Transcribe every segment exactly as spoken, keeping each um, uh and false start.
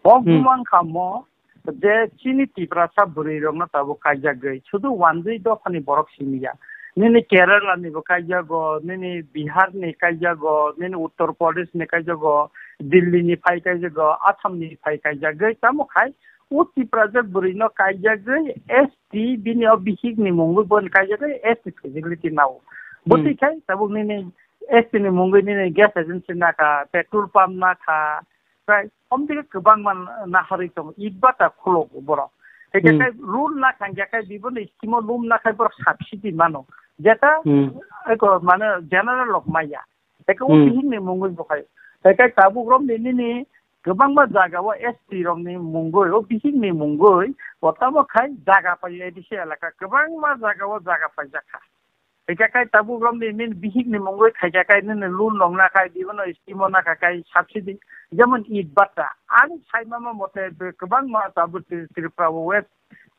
O Hmm. Bumang kamo je chini Tiprasa bwrwi rokno tabuk kaijagwi, sudu wanjwi dophani borok simi ya. Nini Kerala ni bo kaijago, nini Bihar ni kaijago, nini Uttar Pradesh ni kaijago, Delhi ni phai kaijago, Assam ni phai kaijagwi, tamo khai o Tiprasa bwrwi no kaijagwi S T bini o bihik ni mungwi bo kaijagwi S T facility nao. Bo Hmm. Twi khai tabuk nini S T ni mungwi nini gas agency nakha, petrol pump nakha, Tei, omtike kwbangma naharwi tongo, it bata khulok borok. Tei Hmm. Kai loan na khan, kai bibo ni scheme o loan na khai borok subsidy mano. Jeta, Hmm. Eko, mane, general rok maya. Tei o Hmm. Bihik ni mungwi bo khai. Tei kai tabuk rom ni nini kwbangma jaga o S T rok ni mungwi, o bihik ni mungwi, o tamo khai jaga pai A D C elaka, kwbangma jaga o jaga pai jakha. Hingke kai tabuk romni nini bihik ni mungwi khaikha kai nini loan rok nakha, bibono scheme o nakha kai subsidy. Jemon it bata. Ani sai mama mote be kwbangma tabuk Tri-, Tripura o West,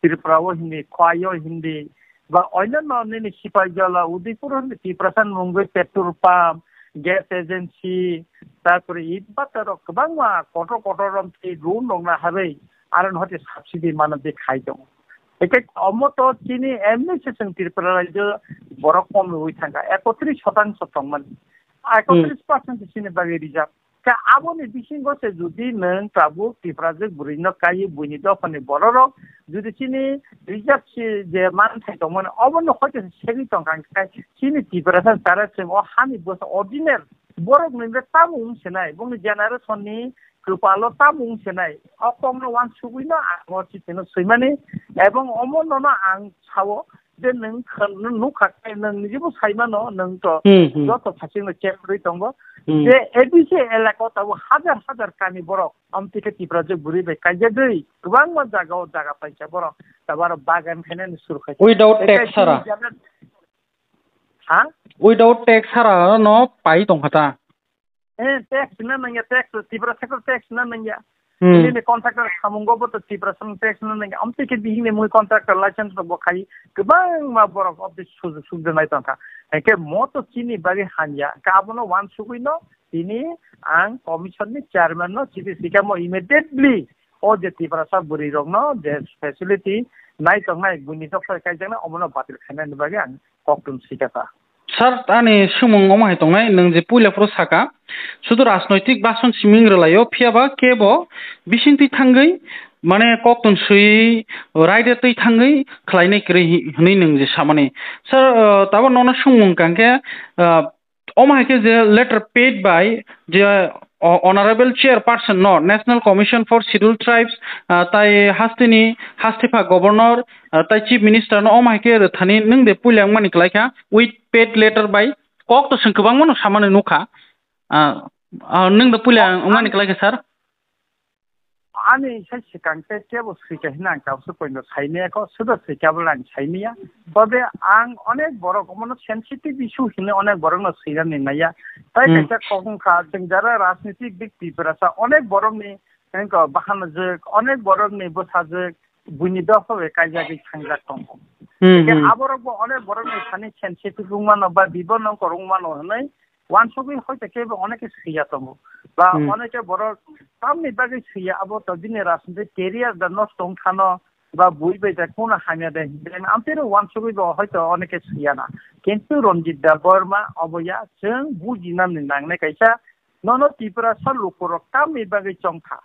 Tripura o hindi, Khwai o hindi, ba oinonno nini Sipaijala, Udaipur o hindi Tiprasa ni mungwi petrol pump, gas agency, tarpore it bata rok kwbangma kotor kotor romtwi loan rok naharwi, aro no hote subsidy mano de khai tongo. Eke omo to chini M S S chwng Tripura rajyo borok kom rwui thangkha, ekotris shotangso tongmani. Ekotris percent chini bagwi rijak. Khe aboni bisingo se jodi nwng tabuk Tiprajwk bwrwino kaiwi buini dophani bororok jodi chini rijak si je manthai tongmani, obono hoite se segwi tongkha, hwnkhe chini Tiprasa chara chwng o hani bwsa ordinary borok nwngkhe tamo wng sinai, bongni generation ni kwpalo tamo wng sinai, o kokno uansugwino ang o chitino swimani, ebong omo nono ang sao je nwng khan-, nwng nukha khe nwng nijebo saimano, nwng to Hmm, hmm. Joto phasingno check rwi tongo. Hmm. Je A D C elaka o tabuk hajar hajar kami borok, amtike Tiprajwk bwrwi bai kaijagwi kwbangma jaga o jaga paisa borok tabuk aro bagan khainani suru khai. Without tax sara. Ha? Without tax sara no pai tongkha ta. Eh, tax na nangya, tax, Tiprasa ko tax na nangya. Hmm. Ini ni contractor samungo bo to Tiprasa ni tax na nangya. Amtwi ke bihing ni mui contractor license bo khai, kwbangma borok office sujug sujug nai tongkha. Hingke mo to chini bagwi hanya. Ka abono uansugwi no, tini ang commission ni chairman no chiti sikamo immediately o je Tiprasa bwrwi rok no je facility nai tongnai buini doktor kaijaknai omono batil khainani bagwi ang koktun sikata. Sir, ani swngmung omo hai tongnai, nwng je puila phuru saka, sudu rajnoitik bason siming rwlaio, phiyaba kebo bisingtwi thangwi, mane koktun swi, raida twi thangwi khlainai kwrwi hi-, hwnwi nwng je samani. Sir, uh, tabuk nono swngmung kangkhe, uh, omo hai khe je letter paid by je, o-, honorable chairperson no National Commission for Scheduled Tribes, ah, tai hasteni, hastepha governor, ah, tai chief minister no omo hai khe rwthani nwng de puila wngmani kwlai kha with paid letter by kok to swng kwbangma no samani nukha. Ah, ah, nwng de puila wngmani kwlai kha, sir? Ani sai swkang tei kebo swika hwnwi ang kaisa point o saimaya kho, suda swika bo ang saimaya. Tobe ang onek borok omono sensitive issue hwnwi onek borokno swinani naiya. Tai Hmm. Kaisa kok wngkha, chwng jara rajnitik dik Tiprasa onek borokni, wngkha, bahanajwk, onek borokni bwsajwk, buini dopha bai kaijagwi thangjak tongo. Hmm, Hingkhe hmm. Aborok bo onek borokni thani sensitive wngmano ba bibo nongkhor wngmano hwnwi uansugwi hoite kebo oneke swiya tongo. Ba Hmm. Oneke borok tamni bagwi swiya, abo to bini rajnitik career da nosto wng thano, ba bui bai da kuno hamya de hinwi amtero uansugwi bo hoito oneke swiya na. Kintu Ranjit Debbarma obo ya chwng bujinani nangnai kaisa, nono Tiprasa lukurok tamni bagwi chongkha.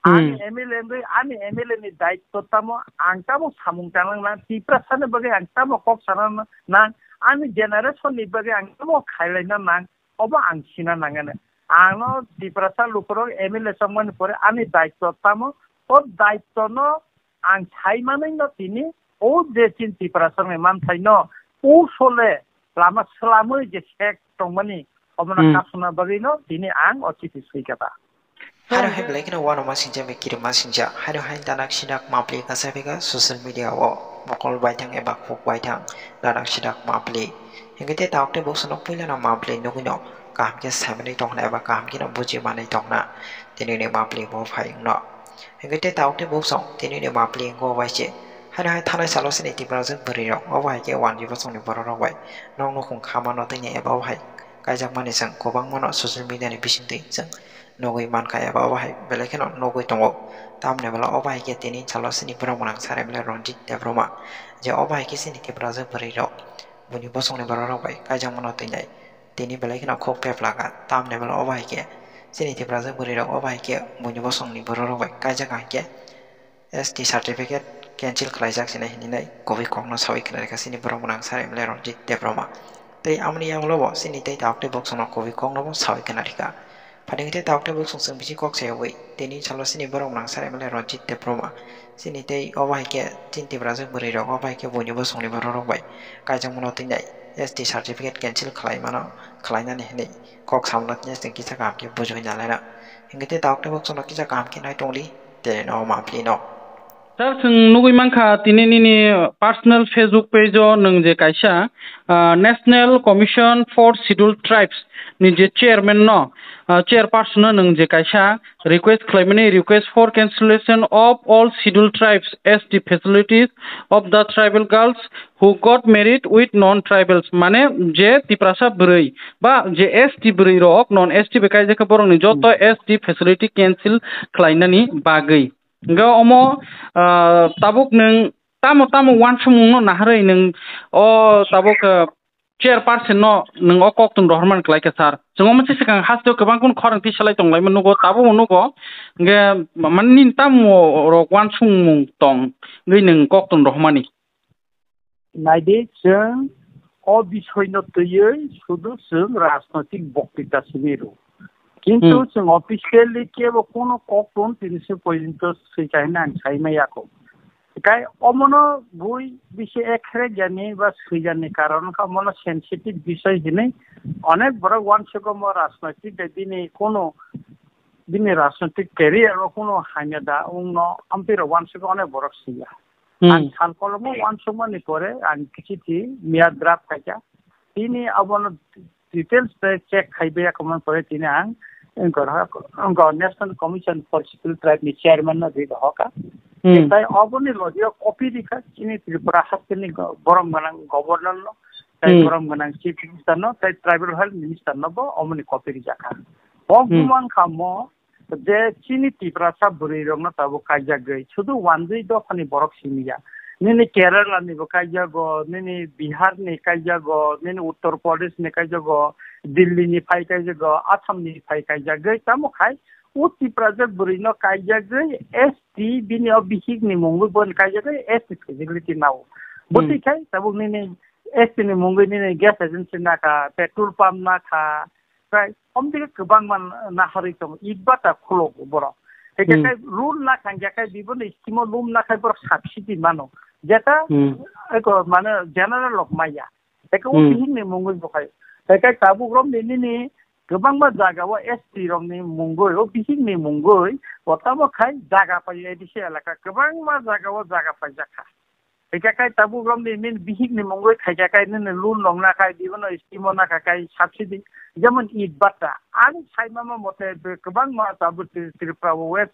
Ani Hmm. M L A wngwi, ani M L A ni daitto tamo, ang tamo samung tangnang nang, Tiprasa ni bagwi ang tamo kok sana nang, ani generation ni bagwi ang tamo khailaina nang, obo ang sina nangani. Ang no Tiprasa lukurok M L A chongmani pore ani daitto tamo, o daitto no ang sai manwi no tini o je chin Tiprasa ni manthai no o sole lama swlamwi je sek tongmani, obono Hmm. Kasuna bagwi no tini ang o chiti swi kha ta. Haro hai belai kheno uanama singjak bai kirima singjak. Haro hai danak sidak mapli kasa bega social media o mokol baithang eba kuk baithang danak sidak mapli. Hingke te tauk te buksa no puila no mapli nugui no kaham khe saimani tongna eba kaham khe no buji manai tongna. Tini ni mapli bo phai wngno. Hingke te tauk te buksa tini ni mapli wngko bai se. Haro hai thanai salo sini Tiprasa bwrwi rok obo hai khe wanji bosong ni borok rok bai. Nokno khung kha mano tini eba o hai kaijak mani chwng kwbangma no social media ni bising twi chwng nugwi mankha eba obo hai belai kheno nugwi tongo. Tamni bwla obo hai khe tini salo chini borok gwnang sir M L A Ranjit Debbarma je obo hai khe chini Tiprajwk bwrwi rok buini bosongni borok rok bai kaijakmano twinai tini belai kheno khuk pheplak kha. Tamni bwla obo hai khe chini Tiprajwk bwrwi rok obo hai khe buini bosongni borok rok bai kaijak hai khe S T certificate cancel khlaijak sinai hinwi nai kubui kokno sawi khna rikha chini borok gwnang sir M L A Ranjit Debbarma. Tei amoni yagulo bo chini tei tabuk tei bosongno kubui kokno bo sawi khna rikha. Phaidi tei tabuk tei bosong chwng bisi kok sayawi tini salo chini borok gwnang sir M L A Ranjit Debbarma. Chini tei obo hai khe chini Tiprajwk bwrwi rok obo hai khe buini bosongni borok rok bai kaijakmano twinai S T certificate cancel khlai mano khlainani hinwi kok samna tini chwng kisa kaham khe bujui nalaina. Hinkhe tei tabuk tei bosongno kisa kaham khe nai tongdi. Tei no mapli no. Sir, chwng nugwi mankha tini nini personal Facebook page o nwng je kaisa, ah, National Commission for Scheduled Tribes ni je chairman no, ah, chairperson no nwng je kaisa request khlaimani, request for cancellation of all Scheduled Tribes S T facilities of the tribal girls who got married with non-tribals, mane je Tiprasa bwrwi ba je S T bwrwi rok non S T bai kaijak khe borokni joto Hmm. S T facility cancel khlainani bagwi. Hingke omo, ah, tabuk nwng tamo tamo uansukmung no naharwi nwng o tabuk, ah, chairperson no nwng o koktwng rohormani kwlai kha sir. Chwng omo se swkang haste o kwbang kunu khorang tisalai tonglaima nugo, tabuk bo nugo. Hingke mane nini tamo rok uansukmung tong wngwi nwng koktwng rohormani? Naidi, chwng o bisoino twiwi sudu chwng rajnoitik boktwita simi rw. Kintu Hmm. chwng officially kebo kono koktwng tini se porjonto swika hinwi ang sai maya kho. Kai omono bui bisi ekhere jani ba swijani karon kha omono sensitive bisoi hinwi onek borok uansukgo mo rajnoitik de bini kono bini rajnoitik career o kono hamya da wngno amtwi rok uansukgo onek borok swiya. Hmm. Ang sal kolokma uansukmani pore ang kichiti miya draft khaikha. Tini abono details tei check khaibai yakmani pore tini ang wngkha, wngkha National Commission for Scheduled Tribe ni chairman no ri rohorkha. Hmm. Tai oboni logi o copy rikha chini Tripura haste ni go-, borom gwnang governor no, tai Hmm. borom gwnang chief minister no, tai tribal health minister no bo omoni copy rijakha. Bo Hmm. bumang kha mo je chini Tiprasa bwrwi rokno tabuk kaijagwi, sudu wanjwi dophani borok simiya. Nini Kerala ni bo kaijago, nini Bihar ni kaijago, nini Uttar Pradesh ni kaijago, Delhi ni phai kaijago, Assam ni phai kaijagwi, tamo khai o Tiprasa bwrwi no kaijagwi S T bini o bihik ni mungwi bo kaijagwi S T facility nao. Bo Hmm. twi khai tabuk nini S T ni mungwi nini gas agency nakha, petrol pump nakha, Tei omtike kwbangma naharwi tongo, it bata khulogo borok. Hwnkhe Hmm. kai loan na khan ya kai bibo ni scheme o loan na khai borok subsidy mano. Jeta Hmm. eko mane general rok maya. Hwnkhe o Hmm. bihik ni mungwi bo khai. Hwnkhe tabuk rok ni nini kwbangma jaga o S T rok ni mungwi, o bihik ni mungwi, o tamo khai jaga pai A D C elaka kwbangma jaga o jaga pai jakha. Hwnkhe kai tabuk romni nini bihikni mungwi khaikha kai nini loan rok nakha, bibono scheme o nakha kai subsidy, jemon it bata. Ang saimama mote be kwbangma tabuk Tri-, Tripura o West,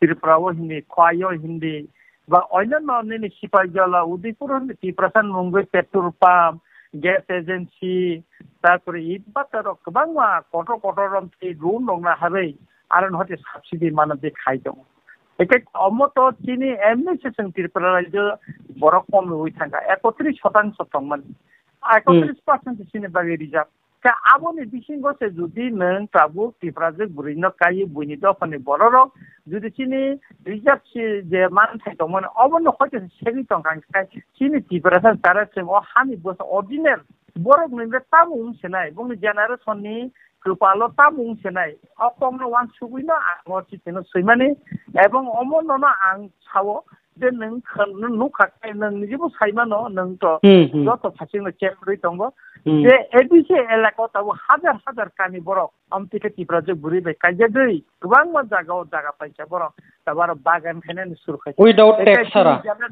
Tripura o hindi, Khowai o hindi, ba oinonno nini Sipaijala, Udaipur o hindi Tiprasa ni mungwi petrol pump, gas agency, tarpore it bata rok kwbangma kotor kotor romtwi loan rok naharwi, aro no hote subsidy mano de khai tongo. Eke omo to chini emni se chwng Tripura rajyo borok kom rwui thangkha, ekotris shotangso tongmani. Ekotris percent chini bagwi rijak. Khe aboni bisingo se jodi nwng tabuk Tiprajwk bwrwino kaiwi buini dophani bororok jodi chini rijak si je manthai tongmani, obono hoite se segwi tongkha, hwnkhe chini Tiprasa chara chwng o hani bwsa original borok nwngkhe tamo wng sinai, bongni generation ni kwpalo tamo wng sinai, o kokno uansugwino ang o chitino swimani, ebong omo nono ang sao je nwng khan-, nwng nukha khe nwng nijebo saimano, nwng to Hmm, hmm. joto phasingno check rwi tongo, Hmm. je A D C elaka o tabuk hajar hajar kani borok, amtwi khe Tiprajwk bwrwi bai kaijagwi kwbangma jaga o jaga paisa borok, tabuk aro bagan khainani suru khaisa. Without Ekai tax sara? chini jaga,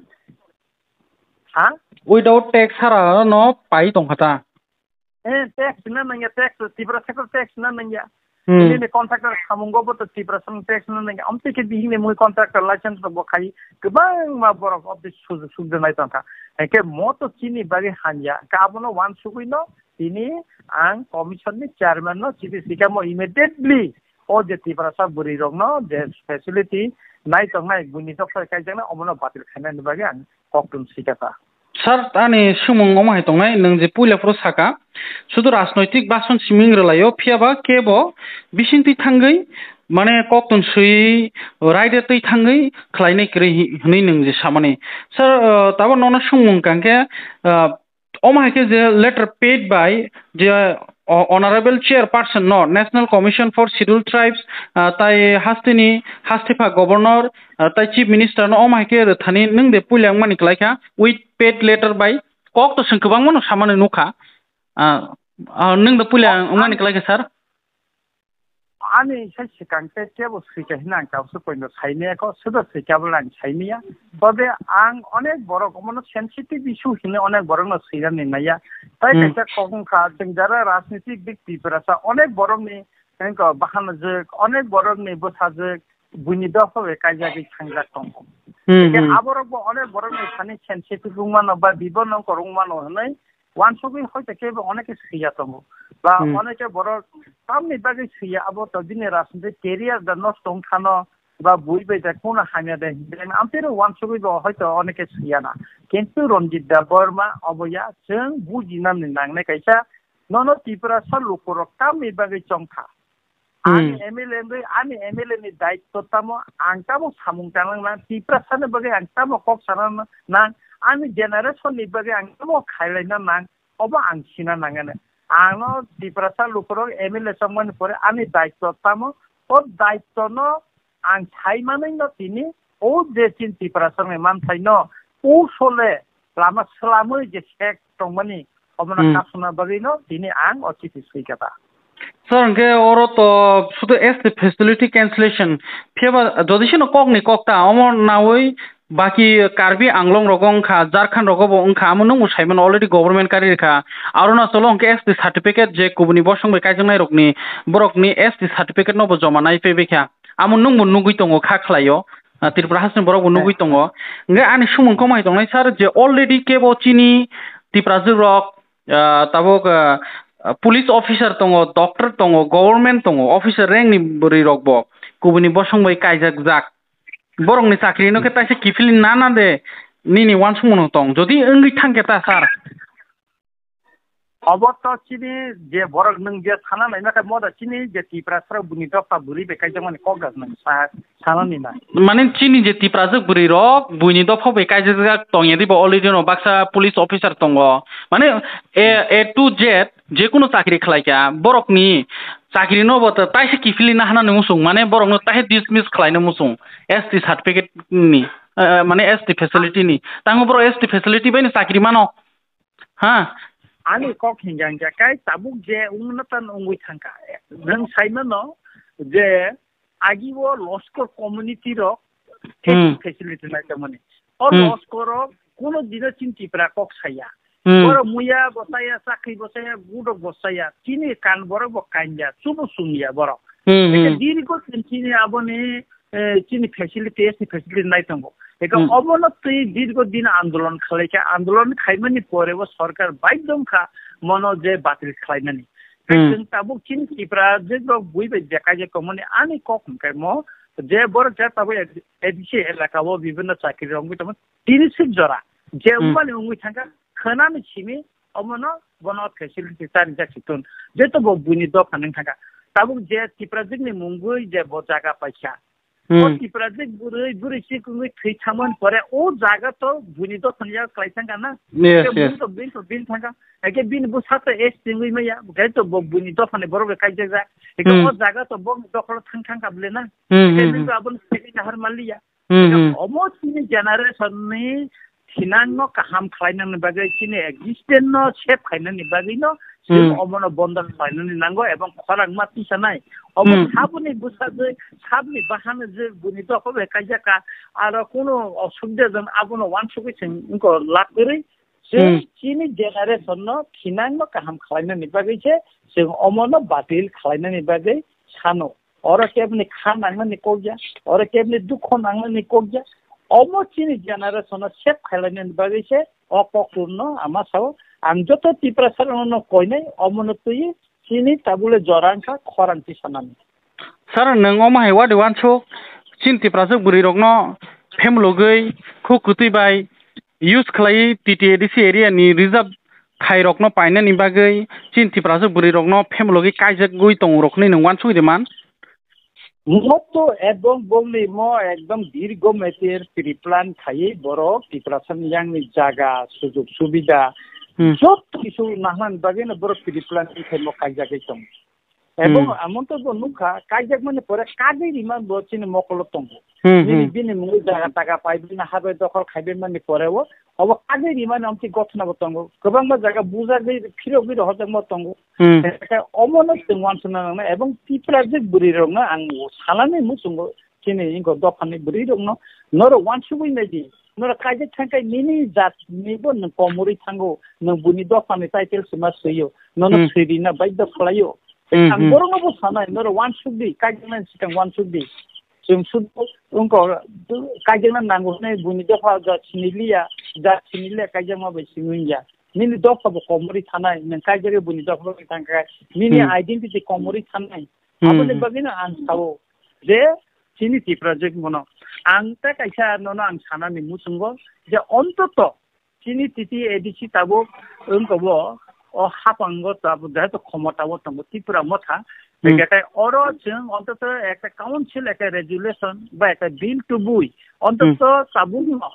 ha? Without tax sara no pai tongkha ta? Eh, tax na nangya, tax, Tiprasa tax na nangya. Hmm. Nini contractor samungo bo to Tiprasa tax na nangya. Amtwi khe bihikni mui contractor license rok bo khai. Kwbangma borok office sujug sujug nai tongkha. Hwnkhe mo to chini bagwi hamya. Ka abono uansugwino tini ang commission ni chairman no chithi sikamo immediately o je Tiprasa bwrwi rokno je facility nai tongnai buini doksa kaijaknai omono batil khainani bagwi ang koktun swi kha. Sir, ani swngmung omo hai tongnai, nwng je puila phuru saka, sudu rajnoitik bason siming rwlaio, phiyaba kebo bisingtwi thangwi, mane koktun swi, raida twi thangwi khlainai kwrwi hi-, hwnwi nwng je samani. Sir, uh, tabuk nono swngmung kangkhe, uh, omo hai khe je letter paid by je, uh, Honorable Chairperson no National Commission for Scheduled Tribes, uh, tai hasteni, hastepha Governor, uh, tai Chief Minister no omo hai khe rwthani nwng de puila wngmani kwlaikha with paid letter by kok to chwng kwbangma no samani nukha. Ah, ah, nwng da puila wngmani kwlai kha, sir? Ani sai swkang tei kebo swika hwnwi ang kausuk poino saimaya kho, suda swika bo ang saimaya. Tobe ang onek borok omono sensitive issue hwnwi onek borokno swinani naiya. Tai Hmm. kaisa kok wngkha, chwng jara rajnitik dik Tiprasa onek borokni, wngkha, bahanajwk, onek borokni bwsajwk, buini dopha bai kaijagwi thangjak tongo. Hmm, Hwnkhe hmm. aborokbo onek borokni thani sensitive wngmano ba bibo nongkhor wngmano hwnwi wansugwi hoito kebo oneke swiya tongo. Ba Hmm. oneke borok tamni bagwi swiya, abo to bini rajnitik career da nosto wngkhano ba bui bai da kuno hamya de hwnwi amtero wansugwi bo hoito oneke swiyana. Kintu Ranjit Debbarma obo ya chwng bujinani nangnai kaisa nono Tiprasa lukurok tamni bagwi chongkha. Ani Hmm. M L A wngwi, ani M L A ni daitto tamo, ang tamo samung tangnang nang, Tiprasa ni bagwi ang tamo kok sana nang, ani generation ni bagwi ang tamo khailaina nang, obo ang sina nangani. Ang no Tiprasa lukurok M L A chongmani pore ani daitto tamo, o daitto no ang sai manwi no tini o je chin Tiprasa ni manthai no o sole lama swlamwi je sek tongmani obono Hmm. kasuna bagwi no tini ang o chithi swi kha ta. Sir, hwnkhe oro to sudu S T facility cancellation. Phiyaba jodi sino kok ni kok ta, omo nawi baki Karbi Anglong rogo wngkha, Jharkhand rogo bo wngkha, amo nwngbo saimano already government kari rikha. Arunachal o hwnkhe S T certificate je kubuni bosong bai kaijaknai rokni, borokni S T certificate no bo joma nai pebekha. Amo nwngbo nugwi tongo kha khlaio, ah, Tripura hasteni borokbo nugwi tongo. Hwnkhe ani sumung kok mai tongnai sir je already kebo chini Tiprajwk rok, ah, tabuk, ah, police officer tongo, doctor tongo, government tongo, officer rank ni bwrwi rokbo kubuni bosong bai kaijakjak. Borokni chakri no khe taisa kiphilwi nana de nini wansukmano tong. Jodi wngwi thangkhe ta sir. Obo to chini je borok nwng je sana naima khe moda chini je Tiprasa rok buini dopha bwrwi bai kaijakmani kok dak nwng sa-, sana ni na. Mane chini je Tiprajwk bwrwi rok buini dopha bai kaijak tongya dibo already no baksa police officer tongo. Mane A, A to Z je kuno chakri khlai kha borokni chakri no bo to taisa kiphilwi na hana ni musung mane borok no taisa dismiss khlai na musung S T certificate ni, eh, mane S T facility ni. Tango borok S T facility bai ni chakri mano. Ha? Ani kok hingka hingka kai tabuk je wngna tan wngwi thangka. Nwng saimano je agi o loskor community rok Hmm. facility nai tongmani. O Hmm. loskor rok kuno dino chin Tipra kok saya. Hmm. Borok muya bo saya, chakri bo saya, budok bo saya. Chini kan borok bo kanya, chubu sumya borok. Hmm, Eke hmm. diri ko chini aboni eh, chini facility, S T facility nai tongo. Eka Hmm. obono twi dirgo din andolon khlai kha, andolon khaimani pore bo sarkar baidhyo wngkha mono je batil khlainani. Hmm. Chwng tabuk chini Tripura je rok bui bai jekai je tongmani ani kok hwnkhe mo je borok je tabuk A D C elaka o bibhinno chakri rok wngwi tongmani tini sik jora je Hmm. wngmani wngwi thangkha khwnani simi omono bono facility ta rijak si tun. Jeto bo buini dopha nung thangkha. Tabuk je Tiprajwk ni mungwi je bo jaga paisa. Hmm. O Tiprajwk bwrwi, bwrwi si kungwi thwi thangmani pore o jaga to buini dopha ni jaga klai thangkha na. Yes, Ke yes. buini to bin to bin thangkha. Eke bini bwsa to S T wngwi maya. Gai to bo buini dopha ni borok bai kaijak jak. Eke Hmm. o jaga to bo dokhol thang thangkha bwle na. Hmm, Eke hmm, bin hmm. to aboni segi nahar maliya. Hmm, hmm. Omo chini generation ni thinang no kaham khlainani bagwi, chini existence no save khainani bagwi no chwng Hmm. omono bondo khlainani nango ebong khorang ma tisanai. Omo Hmm. saboni bwsajwi sabni bahan je buni dopha bai kaijak ka, aro kuno osubida jang abono wansugwi chwng wngkha lab kwrwi. Chwng Hmm. chini generation no thinang no kaham khlainani bagwi se chwng omono batil khlainani bagwi sano. Oro kebni kha nangnani kokya, oro kebni dukho nangnani kokya. Omo chini generation no save khailainani bagwi se o kokrwno ama sao. Ang joto Tiprasa rokno koinai omono twi chini tabule jora wngkha khorang tisanani. Sir, nwng omo hai wadi wansuk, chini Tiprasa bwrwi rokno phemlogwi khuk kwtwi bai use khlai T T A D C area ni reserve thai rokno painani bagwi chini Tiprasa bwrwi rokno phemlogwi kaijagwi tongo rok hinwi nwng wansuk de man? Mo to ekdom bongni mo ekdom dirgo meter pre-plan khai borok Tiprasa ni yang ni jaga sujug subida Hmm. joto kisu nahman bagwi no borok pre-plan khai mo kaijagwi tongo. Ebong Hmm. amon to bo nukha, kaijak mani pore kagwi rima bo chini mokolo tongo. Hmm, Nini hmm. bini mungwi jaga taga pai bini habai dokhol khaibai mani pore o, obo kagwi rima ni omti gothona bo tongo. Kwbangma jaga bujagwi phirogwi rohorjakma tongo. Hmm. Khe omo no chwng wansukna nangnai ebong Tiprajwk bwrwi rokno ang sanani muchungo chini inko dophani bwrwi rokno norok wansugwi naidi. Norok kaijak thangkai nini jat ni bo nwng komorwi thango, nwng buni dophani title sima swiyo, nono Hmm. swirina baidhyo khlaio. Hmm, Ang hmm. borokno bo sanai, norok wansukdi, kaijaknani swkang wansukdi. Chwng sudu wngkha, kaijakna nango hwnwi buini dopha jat sini liya, jat sini liya, kaijakma bai simi wngya. Nini dopha bo komorwi thanai, nwng kaijagwi buini dopha bai thangkha, nini Hmm. identity komorwi thanai. Hmm. Aboni bagwino ang sao je chini Tiprajwk bono. Ang ta kaisa nono ang sanani muchungo je ontoto chini T T A D C tabuk wngkha bo, o hapango tabuk jehetu khomota o tongo Tripura motha. Hmm. Hingkhe oro chwng ontoto ekta council, ekta resolution ba ekta bill tubui ontoto Hmm. tabukno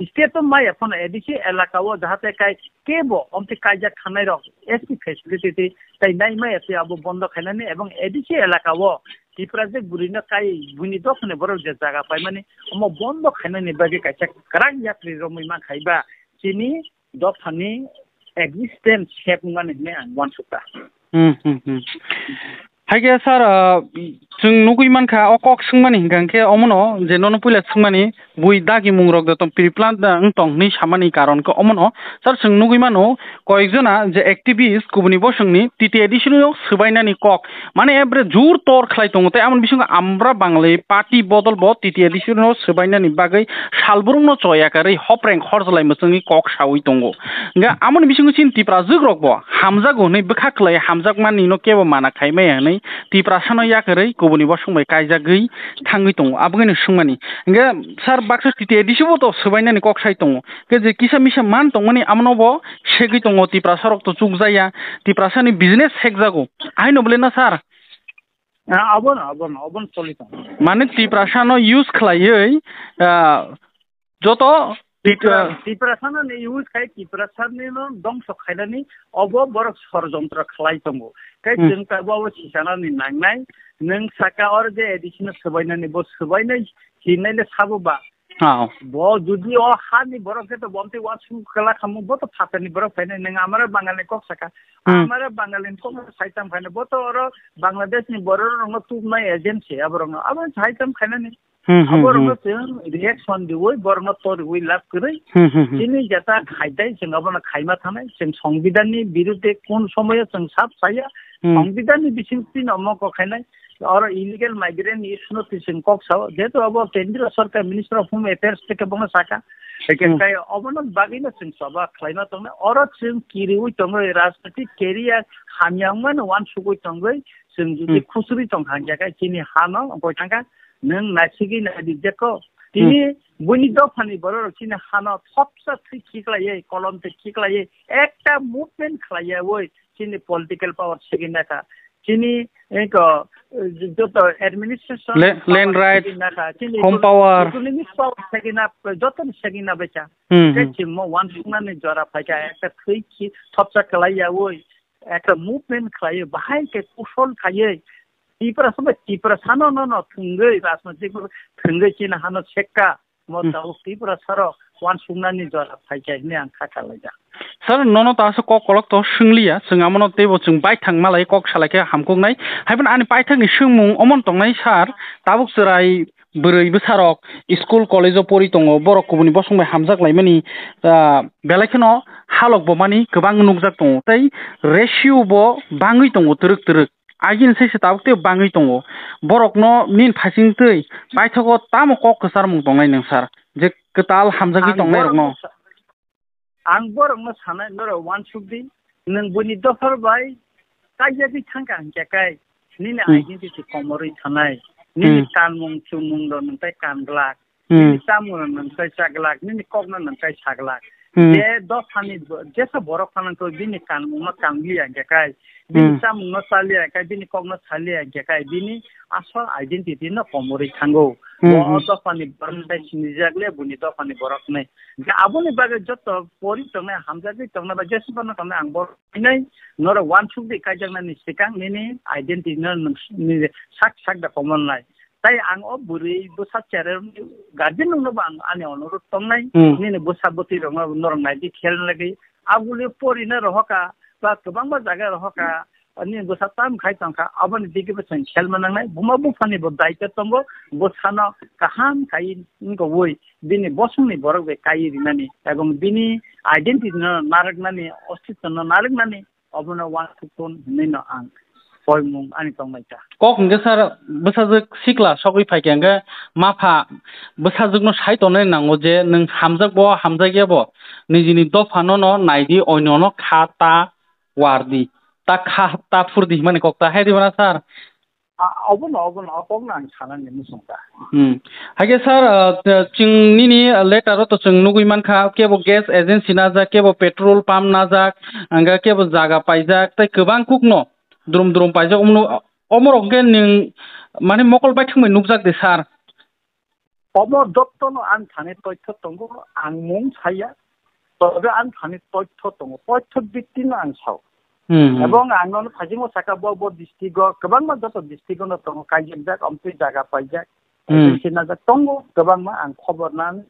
state o maya phano A D C elaka o jahate kai kebo omte kaijak thanai rok S T facility tei nai maya tei abo bondo khainani ebong A D C elaka o Tiprajwk bwrwino kai buini dophani borok je jaga paimani omo bondo khainani bagwi kaisa kwrak yapri romwi mankha ba chini dophani existence sep wngmani hinwi ang uansukha. Hmm, hmm, hmm. Haikhe sir, ah, chwng nugwi mankha o kok swngmani hinkha hinkhe omono je nono puila swngmani bui dagimung rok de tong pre-plan da wng tong hinwi samani karon khe omono sir chwng nugwi mano koyekjona je activist kubuni bosongni T T A D C no swbainani kok mane ebre jur tor khlai tongo tei amoni bisingo Amra Bangali party bodol bo T T A D C no swbainani bagwi salbrumno choya karwi hopreng horjlai mwchwngwi kok sawi tongo. Hingkhe amoni bisingo chini Tiprajwk rok bo hamjago hwnwi bwkha kwlai hamjakmani no kebo mana khai maya hwnwi Tiprasano yakarwi kubuni bosong bai kaijagwi thangwi tongo. Aboni swngmani. Hingkhe sir baksa T T A D C bo to swbainani kok sai tongo. Khe je kisa misa man tongmani amono bo segwi tongo, Tiprasa rok to chukjaya, Tiprasa ni business sekjago. Aino bole na sir? Ah, abono, abono, abono choli tongo. Mane Tiprasa no use khlaiwi, ah, joto Tipra, ah, Tiprasa no ni use khai, Tiprasa ni no dongso khainani obo borok sorojontro khlai tongo. Kai Hmm. chwng ta bo sisana ni nangnai, nwng saka or je A D C no swbainani bo swbainai hinai le sabo ba. Ah. Bo jodi o hani borok khe to bomtwi uansuk kwla khamu, bo to phatarni borok phainai, nwng amara Bangalni kok saka. Hmm. Amara Bangalni kok saitam khainai, bo to oro Bangladeshni borok rokno tubnai agency aborokno. Abo saitam khainani. Hmm, hmm, Aborokno hmm. chwng reaction diwi, borokno toriwi lab kwrwi. Hmm, hmm, hmm. Chini jeta khaidai, chwng abono khaima thanai. Chwng Songbidanni birudhe kun somoyo chwng sab saya. Hmm. Songbidanni bisingtwi no moko khainai. Oro illegal migrant ni issue no twi chwng kok sao, jehetu abo Kendriya Sarkar Minister of Home Affairs theke bono saka. Hingke Hmm. kai obono bagwi no chwng choba khlaima tongnai. Oro chwng kiriwi tongwi rajnitik career hamya wngmano uansugwi tongwi chwng jodi Hmm. khusuri tongkha hingke kai chini hano wngkoi thangkha nwng naisigwi naidi jekho. Tini Hmm. buini dophani bororok chini hano thopsa thwi khiklaiwi kolom twi khiklaiwi ekta movement khlaiyawi chini political power segwi nakha. Chini, eko, joto administration La-, land power right, segwi nakha. Chini home econo-, power. Economic power segwi na, joto ni segwi na bacha. Hmm, Khe hmm. chwngmo uansuknani jora phaikha, ekta thwi khi thopsa kwlai yawi, ekta movement khlaiwi, bahai khe kusol khaiwi, Tiprasa bai Tiprasano no no thwngwi, rajnoitik thwngwi chini hano sekka. Mo Hmm. tabuk Tiprasarok uansuknani jora phaikha hinwi ang kha kalaijak. Sir, nono ta aswk kok kolok to swngliya, chwng amono teibo chwng baithang malai kok salai khe hamkuknai. Haiphano ani paithakni swngmung omono tongnai sir, tabuk chwrai bwrwi bwsarok school college o pori tongo, borok kubuni bosong bai hamjak laimani, ah, belai kheno halok bo mani kwbang nukjak tongo, tei ratio bo bangwi tongo twrwk twrwk. Agini sai se tabuk tei bangwi tongo. Borokno nini phaising twi paithago tamo kok kwcharmung tongnai nwng sir? Je kwtal hamjagwi Ang tongnai borokno rokno. sa-, ang borokno sanai norok uansuk di, nwng buini dophar bai kaijagwi thangkha hingkhe kai nini Hmm. identity komorwi thanai, nini Hmm. kanmung chumung rok nwng tai kanglak, Hmm. nini chamung rok nwng tai chaglak, nini kok no nwng tai saglak. Hmm. Je dophani bo-, jesa borok phano wngkha bini kanmung no kangliya hwnkhe kai, bini Hmm. chamung no chaliya hwnkhe kai, bini kok no saliya hwnkhe kai, bini asol identity no komorwi thango. Hmm, Bo hmm. dophani borok tai sinijak le buni dophani borok nai. Hwnkhe aboni bagwi joto pori tongnai, hamjagwi tongnai ba jesa phano tongnai ang borok nai norok wansuk di kaijaknani swkang nini identity no nwng s-, nini sak sak da komornai. Tai ang o bwrwi bwsa chererokni guardian rokno bo ang ani onurot tongnai, Hmm. nini bwsa bwtwi rokno norok naidi khel lagwi. Aboni porina rohoka ba kwbangma jaga rohoka, nini bwsa tam khai tongkha, aboni digi bo chwng khel manangnai. Buma buphani bo daitya tongo, bwsano kaham khai wngkha wi bini bosongni borok bai kai rinani ebong bini identity no narwknani, ostitw no narwknani, obono uansukthun hinwi no ang poimung ani tongmai ta. Kok hwnkhe sir, bwsajwk sikla sogwi phaikha hwnkhe mapha bwsajwkno sai tongnai nango je nwng hamjak bo hamjak ya bo nijini dophano no naidi, oino no kha ta wardi, ta kha ta phurdi himani kok ta hai di bana sir? A, obono, obono, o kokno ang sanani muchung ta. Hmm. Haikhe sir, ah, t-, chwng nini letter o to chwng nugwi mankha, kebo gas agency najak, kebo petrol pump najak, hwnkhe kebo jaga paijak, tei kwbang kukno drum drum paijak, omno, omorok hwnkhe nwng mane mokol baithang bai nukjak de sir? Omo jottono ani thani toitho tongo, ang mung saya, tobe ani thani toitho tongo, toitho bittino ang sao. Hmm, hmm. Ebong ang nono thajingo saka bo, bo district o, kwbangma joto district o no tongo, kaijak jak, omtwi jaga paijak, Hmm. agency najak tongo, kwbangma ang khobor nang,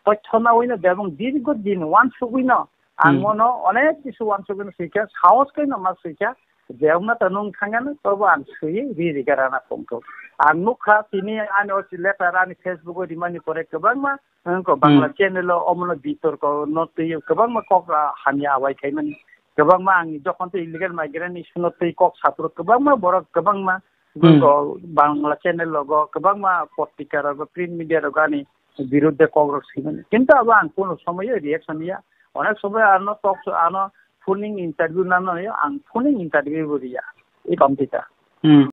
toitho nawi no, ebong dirgo din wansugwi no, ang Hmm. mono onek kisu wansugwi no swikha, sahos khe no ma swikha, Jeyongno to nung thangano, tobo ang swiwi ri riga rana tongkho. Ang nukha tini ani o letter ani Facebook o rimani pore kwbangma, wngkha Bangla Hmm. channel o omono bitorko no twi kwbangma kok, ah, hamya awai khaimani. Kwbangma ang jokhon to illegal migrant issue no twi kok saphuru kwbangma borok kwbangma Hmm. wngkha Bangla channel rogo kwbangma potrika rogo print media rogo ani birudde kok rok swimani. Kintu abo ang kuno somoyo reaction ya. Onek somoy ano talk show, ano full interview nano ya, ang full interview bo riya. I komtita. Hmm.